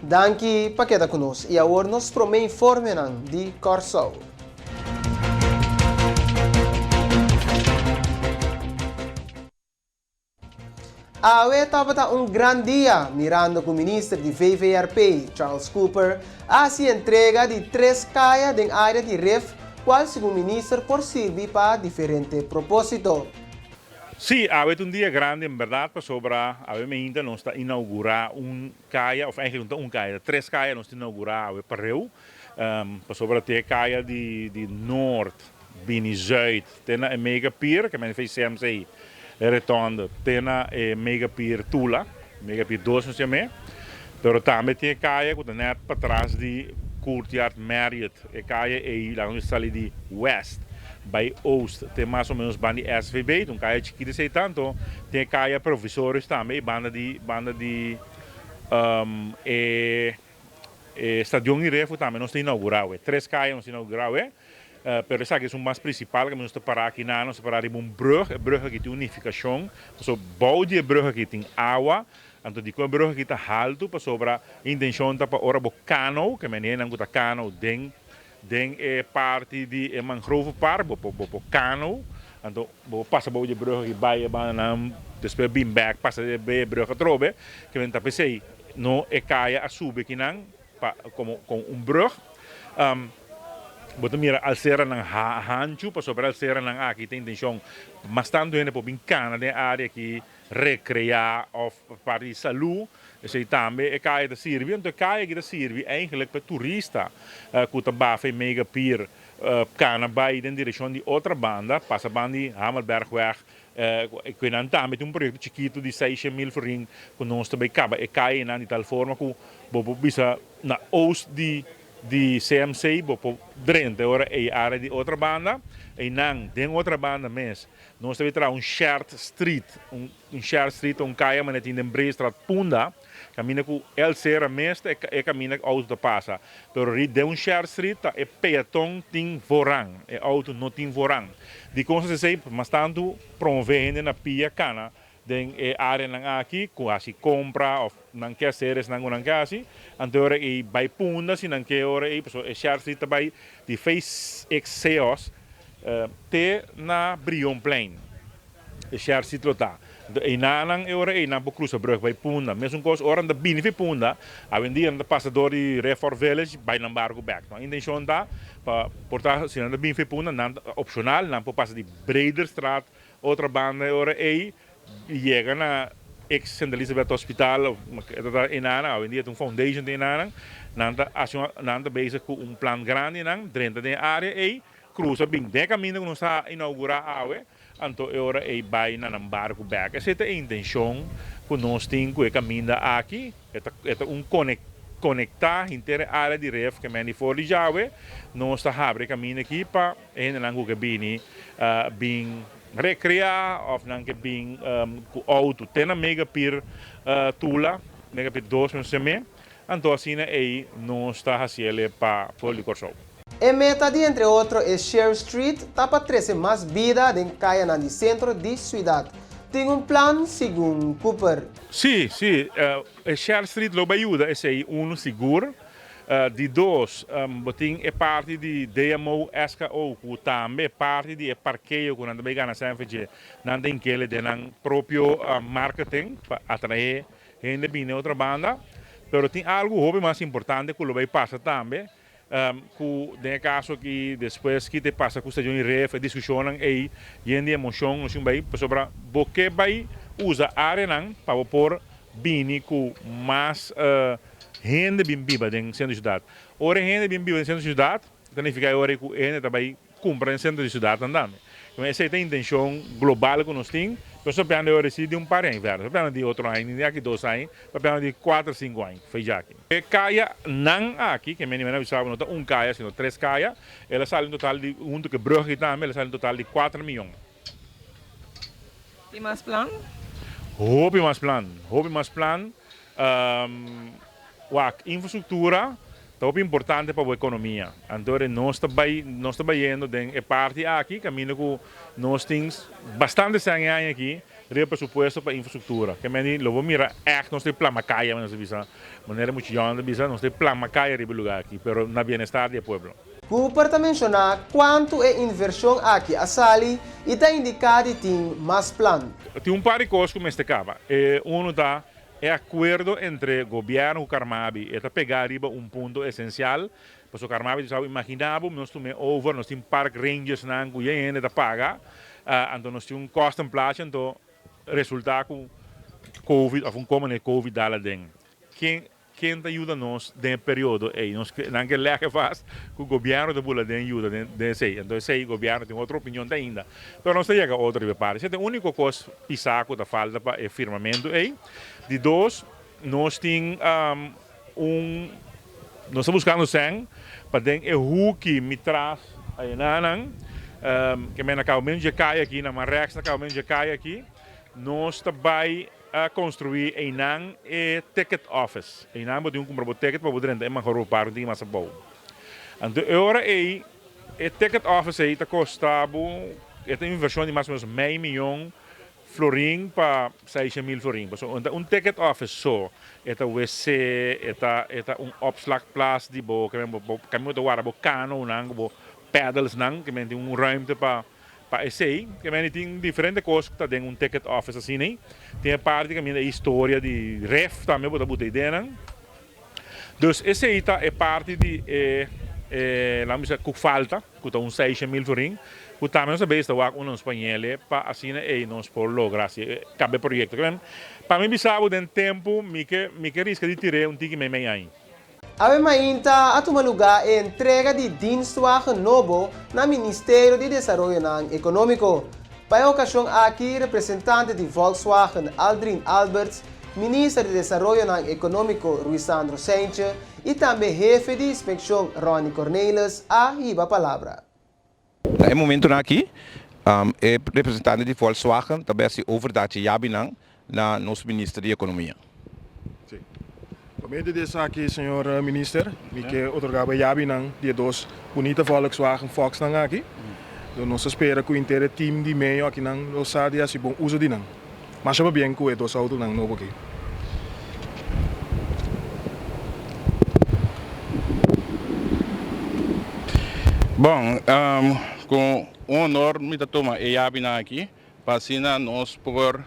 Danki pa keda ku nos i awor nos promé informenan di Kòrsou. Awe tabata un gran dia mirando ku Minister di VVRP, Charles Cooper, a hasi entrega di tres kaya den área di Rif kual segun Minister por sirbi pa diferente propósito. Sí, awe ta un dia grandi en berdad pasobra awe meinta nos ta inaugurá un kaya, of eigenlijk no ta un kaya, ta tres kaya nos ta inaugurá awe pareu, pasobra te e kaya di di Noord bini Zuid te na e Mega Pier, ke men VCMC e retonde te na e Mega Pier Tula, Mega Pier dos nos yam'é, pero tambe tin e kaya ku ta nèt patras di Courtyard Marriott, e kaya ei laga nos sali di West bai Oost te mas o menos banda di SVB, ta un kaya chikito esei tanto, tin e kaya Provisorios tambe ei banda di banda di e. E stadion di Refu tambe nos ta inaugurá awe. Tres kaya nos ta inaugurá awe, pero esaki esun mas prinsipal ku nos ta pará aki nan. Nos ta pará riba un brùg. E brùg aki tin un nifikashon, pasobra bou di e brùg aki tin awa. Anto dikon e brùg aki ta haltu? Pasobra e intenshon ta pa ora bo kano, ke menhenan ku ta kano den den e parti di e mangrovepark, bo por bo por kano, anto bo por pasa bou di e brùg aki bai e bandanan, despues bin bèk pasa e brùg atrobe. Ke men ta p'esei. No e kaya a subi akinan pa komo kon un brug. Bo ta mira alseranan hanchu pasobra alseranan aki ta intenshon mas tantu hende por bin kana den e área aki rekreá òf parti di salú. Esei tambe e kaya ta sirbi. Anto e kaya aki ta sirbi eigenlik pa e turista ku ta bafa e Mega Pier kana bai den direkshon di otra banda pasa banda di Hamelbergweg. Ku nan tambe tin un proyekto chikitu di seishen mil florin ku nos ta bai kaba e kayenan di tal forma ku bo por bisa na oost di di CMC bo por drenta e ora ei área di otra banda. Einan den otra banda mes nos ta bai traha un shared street, un shared street ta un kaya manera tin den Breestraat Punda. Kaminda ku el sera mes ta e kaminda ku outo ta pasa. Pero ri den un shared street ta e peaton tin voorrang, e outo no tin voorrang. Dikon sa esei? Mas tantu promove hende na pia kana den e areanan aki ku hasi kompra òf nan ke haser esnan ku nan ke hasi. Anto e ora ei bai punda si nan ke e ora ei pasobra e shared street ta bai di VXCOS te na Brionplein. E shèrsit lo ta. Anto einanan e ora ei nan por krusa brùg bai Punda. Mesun kos ora nan ta bini fi Punda, awendia nan ta pasa dor di Refor Village bai nan barku bèk. No intenshon ta pa por ta si nan ta bini fi Punda nan ta opshonal nan por pasa di Brederstraat otro banda e ora ei yega na ex Sint Elisabeth Hospital of e ta ta einanan awendia ta un foundation tin einanan nan ta hasi un nan ta bezig ku un plan grandi nan drenta den e área ei krusa bin den e kaminda ku nos ta inaugurá awe. Anto e ora ei bai na nan barku bek. Esei ta e intenshon ku nos tin ku e kaminda aki. E ta e ta un konektá henter e área di Ref ke men di for di djawe. Nos ta habri e kaminda aki pa e hendenan ku ke bini bin rekreá òf nan ke bin ku outo te na Mega Pier Tula, Mega Pier dos nos yam'é. Anto asina ei nos ta hasiel pa pueblo di Kòrsou. E meta di entre otro e Share Street ta pa trese mas bida den kayanan di sentro di siudat. Tin un plan, segun Cooper. Sí, sí, e Share Street lo bai yuda esei, unu sigur. Di dos, bo tin e parti di DMO SKO ku tambe parti di e parkeo ku nan ta bai gana sènfedje, nan ta inkele den nan propio marketing pa atraé hende bini den otro banda. Pero tin algu hopi mas importante ku lo bai pasa tambe, Ku den e kaso aki despues ki te pasa ku stadion di ref e diskushonnan ei yen di emoshon nos tin bai pasobra bo ke bai usa areanan pa bo por bini ku mas hende bin biba den sentro di siudat. Ora e hende bin biba den sentro di siudat ta nifiká e ora ei ku e hende ta bai Kumpra den sentro di siudatnan tambe. Enton esei ta e intenshon global ku nos tin, pero nos ta pianda e ora si di un par di aña verder, nos ta pianda di otro aña, di aki dos aña, ta pianda di kuater sinku aña fecha aki. E kaya nan aki, ke meni meni a bisa bo no ta un kaya sino tres kaya, el a sali un total di, huntu ku e brug aki tambe, el a sali un total di kuater miyon. Tin mas plan? Hopi mas plan, hopi mas plan. Wak, infrastruktura ta hopi importante pa bo ekonomia. Anto nos ta bai, nos ta bayendo den e parti aki kaminda ku nos tin bastante sèn e aña aki. Riba presupuesto pa infrastruktura. Ke meni lo bo mira ègt nos ta plama kaya, nos ta bisa, manera mucha yòn ta bisa, nos ta plama kaya riba e lugá aki, pero na bienestar di e pueblo. Cooper ta menshoná kuantu e invershon aki a sali i ta indiká di tin mas plan. Tin un par di kos ku mester kaba. E unu ta e akuerdo entre gobièrnu ku Carmabi. E ta pegá riba un punto esensial, pasobra Carmabi ta bisa bo, imaginá bo nos tum'é over, nos tin park rangersnan ku ya hende ta paga, anto nos tin un kostenplaatje, anto resultá ku Covid òf un komo manera Covid dal aden. Ken Ken ta yuda nos den e periodo ey? Nos ke nan ke lege vast ku gobièrnu ta bula den yuda den den esey. Anto esey gobièrnu tin otro opinion te ainda. Pero nos ta yega otro riba e parti. Esey ta e úniko kos pisá ku ta falta pa e firmamentu ey. Di dos, nos tin un nos ta buskando sèn pa den e huki mi tras ayenanan ke men na kabamentu dje kaya aki, na man rèks na kabamentu dje kaya aki, nos ta bai A construi einan e ticket office. Einan bo tin ku kumpra bo ticket pa bo drenta e mangrove park tin mas abou. Anto e ora ei e ticket office ei ta kosta bo, e ta un inversion di mas o menos mei miyon florin pa seisha mil florin. Pasobra un ticket office so e ta wc, e ta e ta un opslagplaats di bo ke men bo kaminda bo ta warda bo kanonan ku bo paddlesnan ke men tin un ruimte pa Pa esey, ke meni tin diferente kos ku ta den un ticket office asina. Tin e parti kaminda e historia di ref tambe bo ta buta ideanan. Dus esey ta e parti di e e laat mi bisa ku falta, ku ta un seisha mil florin, ku tambe nos a bes ta wak un nos pañele pa asina ey nos por logra hasi e kaba e proyekto. Ke men pa mi bisa bo den tempu mi ke mi ke riska di tir'é un tiki mei mei aña. Awe mainta a tuma lugá e entrega di dienstwagen nobo na Ministerio di Desaroyonan Ekonómiko. Pa e okashon aki representante di Volkswagen Aldrin Alberts, Minister di Desaroyonan Ekonómiko Ruisandro Seintje i tambe hefe di inspekshon Ronny Cornelis a hiba palabra. Na e momentunan aki e representante di Volkswagen ta bai hasi overdachi yabinan na nos Minister di Ekonomia. Sí. Pa medio di esaki, señor Minister, mi ke otorga bo e yabinan di e dos bunita Volkswagen Foxnan aki. Nos ta spera ku inter e team di meyo akinan lo sa di hasi bon uso di nan. Masha pabien ku e dos autonan nobo aki. Bon, ku un honor mi ta tuma e yabinan aki pa asina nos por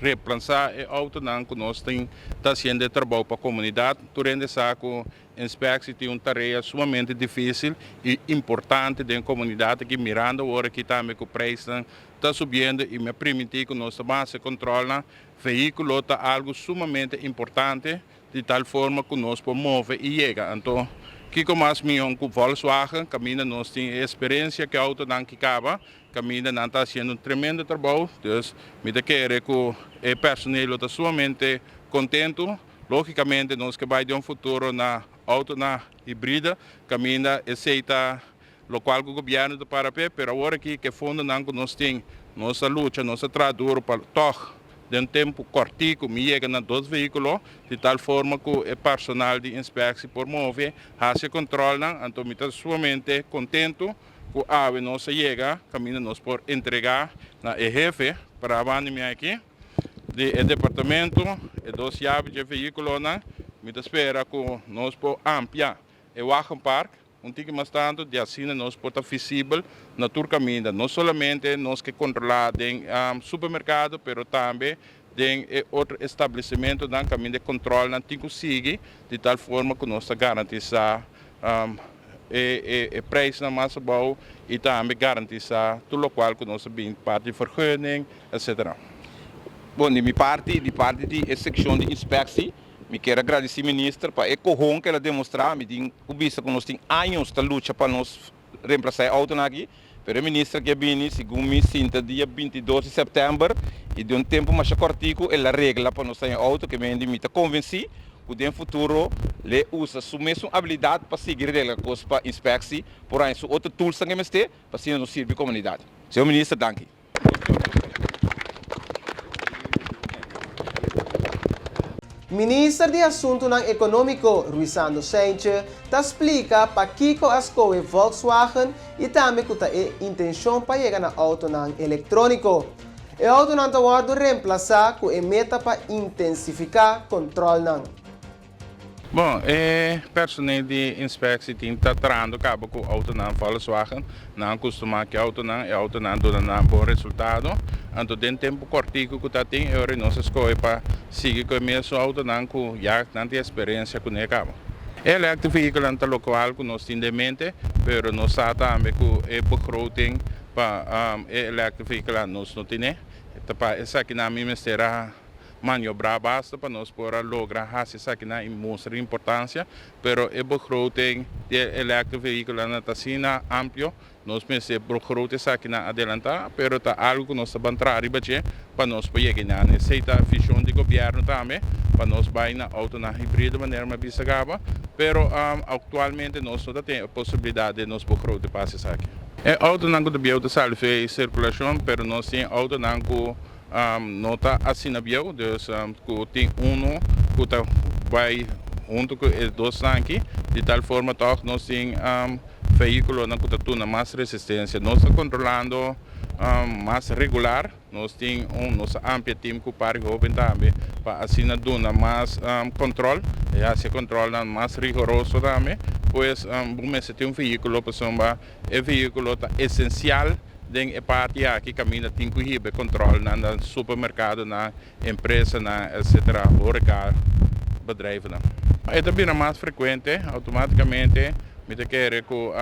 replansá e autonan ku nos tin ta hasiendo e trabou pa komunidat. Tur hende sa ku Inspectie tin un tarea sumamente dificil y importante den comunidad aki mirando awor aki tambe cu prijsnan ta subiendo y mi a priminti cu nos ta ban haci controlnan. Vehiculo ta algo sumamente importante di tal forma cu nos por move y yega. Anto kico mas miho cu Volkswagen caminda nos tin e experiencia cu e autonan ki caba caminda nan ta haciendo un tremendo trabou. Dus mi ta kere cu e personeel lo ta sumamente contento. Lógikamente nos ke bai den un futuro na outonan hibrida kaminda esei ta lokual ku gobièrnu ta para p'e, pero awor aki ku e fondonan ku nos tin nos a lucha, nos a traha duru pa tòg den un tempu kòrtiku mi yega na dos vehíkulo di tal forma ku e personal di inspeksie por move, hasi e kòntròlnan, anto mi ta sumamente kontentu ku awe nos a yega kaminda nos por entregá na e hefe para banda mi aki. Di e departamento e dos yabi dje vehiculonan, mi ta spera cu nos por amplia e wagenpark un tiki mas tanto di asina nos por ta visibel na tur caminda. No solamente nos ke controla den supermercado pero tambe den e otro establecimentonan caminda e controlnan tin cu sigui di tal forma cu nos ta garantisa e prijsnan mas abou y tambe garantisa tur locual cu nos ta bin parti vergunning etc. Bon, di mi parti y di parti di e seccion di inspectie, mi kier a gradici Minister pa e cohon cu el a demostra. Mi tin cu bisa cu nos tin años ta lucha pa nos reemplaza e autonan aki, pero e Minister aki a bini, segun mi sinta dia 22 di september y den un tempo masha cortico el a regla pa nos taña auto, ke mende mi ta convenci cu den futuro l'e usa su mesun habilidad pa sigui regla cos pa inspectie por haña su otro toolsnan ke mester pa asina nos sirbi comunidad. Señor Minister, danki. Minister di Asuntunan Ekonómiko Ruisando Seintje ta splika pakiko a skohe Volkswagen i tambe ku ta e intenshon pa yega na outonan elektróniko. E outonan ta wòrdu remplasá ku e meta pa intensifiká kòntròlnan. Bon, e personeel di inspectie tin ta trahando caba cu autonan Volkswagen. Nan a custuma cu e autonan, e autonan duna nan bon resultado. Anto den tempo cortico cu ta tin, e ora nos a scoge pa sigui cu e mesun autonan cu ya nan tin experiencia cune caba. E electric vehicle-nan ta locual cu nos tin den mente, pero nos sa tambe cu e begroting pa e electric vehicle-nan nos no tine. Ta pa esakinan mi mester a maniobrá basta pa nos por a logra hasi esakinan i mustra importansia, pero e begroting di e electric vehiculonan ta asina amplio, nos mester begrota esakinan adelantá, pero ta algu ku nos ta ban traha riba dje pa nos por yega einan. Esei ta vision di gobièrnu tambe, pa nos bai na autonan hibrido manera mi a bisa kaba, pero aktualmente nos no ta tin e posibilidat den nos begroting pa hasi esaki. E autonan ku ta bieu ta sali fe sirkulashon, pero nos tin autonan ku No ta asina bieu, dus ku tin unu ku ta bai huntu ku e dosnan aki, di tal forma tòg nos tin vehíkulonan ku ta tuna mas resistensia. Nos ta kontrolando mas regular, nos tin un nos a amplia tim ku par di hóben tambe pa asina duna mas kòntròl i hasi e kòntròlnan mas rigoroso tambe. Pues bo mester tin un vehíkulo pasobra e vehíkulo ta esensial. Den e parti aki kaminda tin ku hiba e kontrolnan na supermerkadonan, empresanan etc. Horeca bedrijvennan. E ta bira mas frekuente, outomátikamente mi ta kere ku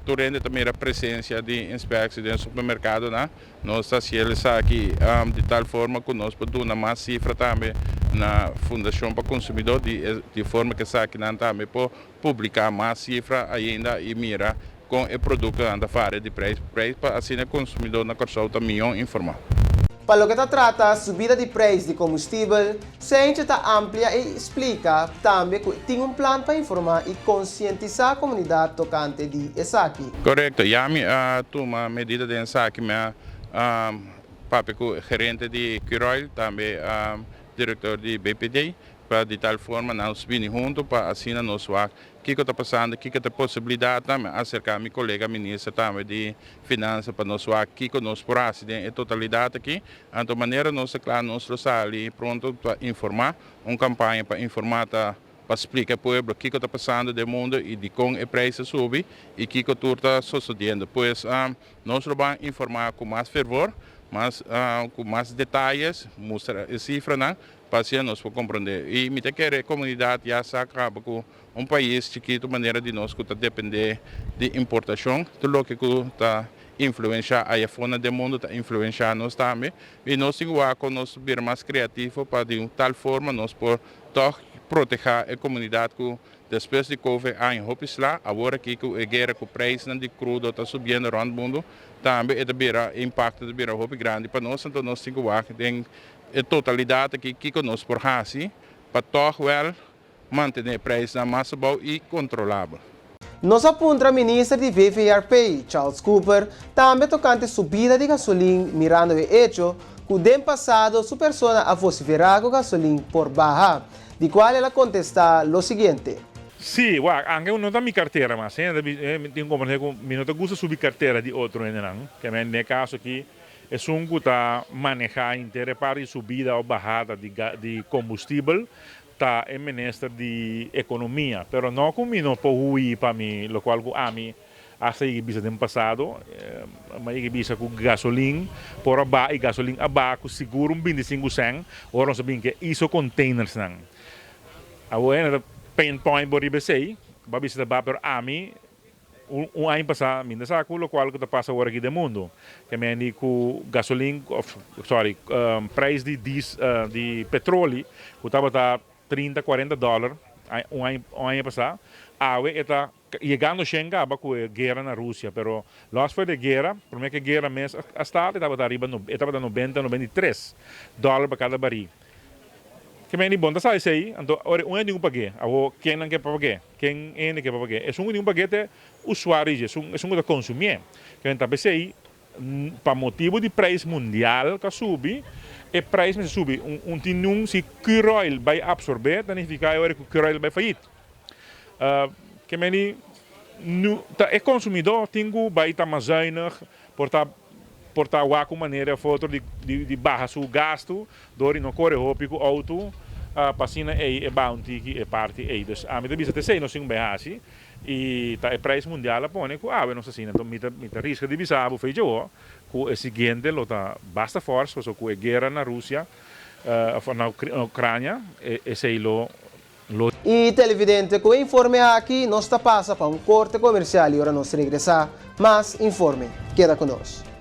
tur hende ta mira presensia di inspeksie den supermerkadonan. Nos ta hasiel esaki di tal forma ku nos por duna mas sifra tambe na Fundashon pa Konsumidó di forma ku esakinan tambe por publiká mas sifra ainda i mira Kon e produktonan ta varia di preis pa preis pa asina e konsumidó na Kòrsou ta mihó informá. Pa loke ta trata subida di preis di komustibel, Cijntje ta amplia i splika tambe ku tin un plan pa informá i konsientisá komunidat tokante di esaki. Korekto, ya mi a tuma medida den esaki, mi a papia ku gerente di Curoil, tambe direktor di BPD, pa di tal forma nos bini huntu pa asina nos wak Kiko ta pasando, kiko ta e posibilidatnan? Mi a aserká mi kolega minister tambe di Finansa pa nos wak kiko nos por hasi den e totalidat aki. Anto manera nos ta kla nos lo sali pronto pa informá, un kampaña pa informá ta pa splika e pueblo kiko ta pasando den mundo i dikon e preis a subi i kiko tur ta sosodiendo. Pues nos lo ban informá ku mas fervor, mas ku mas detayes, mustra e sifranan Pa asina nos por komprondé. I mi ta kere e komunidat ya sa kaba ku un pais chikitu manera di nos ku ta dependé di importashon, tur loke ku ta influenshá aya afó den mundu ta influenshá nos tambe. I nos tin ku wak kon nos bira mas kreativo pa di un tal forma nos por tòg protehá e komunidat ku despues di covid aña hopi sla, awor aki ku e guera ku preisnan di krudo ta subiendo rònt mundu tambe e ta bira e impakto ta bira hopi grandi pa nos, anto nos tin ku wak den E totalidat aki kiko nos por hasi pa tòg wèl mantené preisnan mas abou i kontrolabel. Nos a puntra minister di VVRP, Charles Cooper, tambe tokante subida di gasolin mirando e echo ku den pasado su persona a vosiferá ku gasolin por baha, di kual el a kontestá lo siguiente. Sí, wak, anke no ta mi kartera mas, mi tin ku komprendé ku mi no ta gusta subi kartera di otro hendenan, ke men den e kaso aki Esun ku ta manehá henter e parti di subida òf bahada di kombustibel ta e minister di ekonomia. Pero no ku mi no por hui pa mi lokual ku ami hasta yega bisa den pasado. Mi a yega bisa ku gasolin por a baha i gasolin a baha ku sigur un 25 sèn ora nos a bin ku e iso containersnan. Awor hende ta pinpoint bo riba esei, bo a bisa ta baha pero ami Un aña pasá mi no sa ku lokual ku ta pasa awor aki den mundu. Ke men di ku gasolin òf sòri preis di dis di petroli ku tabata 30 40 dòler un aña un aña pasá awe e ta yegando shen kaba ku e guera na Rusia pero lòs for di e guera promé ku e guera mes a start e tabata ariba e tabata 90 93 dòler pa kada barí. Ke men di bon ta sa esei anto ora un hende tin ku pag'é awor ken nan ke pa pag'é? Ken hende ke pa pag'é? Esun ku tin un pagué ta e usuario dje, esun esun ku ta konsumié. Ken ta p'esei, pa motibu di preis mundial ku a subi, e preis mester subi. Un un tin nun si Curoil bai apsorbé, ta nifiká e ora ku Curoil bai fayit. Ke meni nu ta e konsumidó tin ku bai ta mas zuinig, por ta. Por ta wak un manera of otro di di baha su gastu dor di no kore hopi ku outo pa asina ei e baha un tiki e parti ei. Dus ami ta bisa t'esei nos tin ku bai hasi i ta e prijs mundial a pone ku awe nos asina. Enton mi ta mi ta riska di bisa bo fecha awo ku e siguiente lo ta basta fors pasobra ku e guera na Rusia of na Ukrania esei lo Lo. Y televidente, cu e informe aki nos ta pasa pa un corte comercial y ora nos regresa, mas informe. Keda cu nos.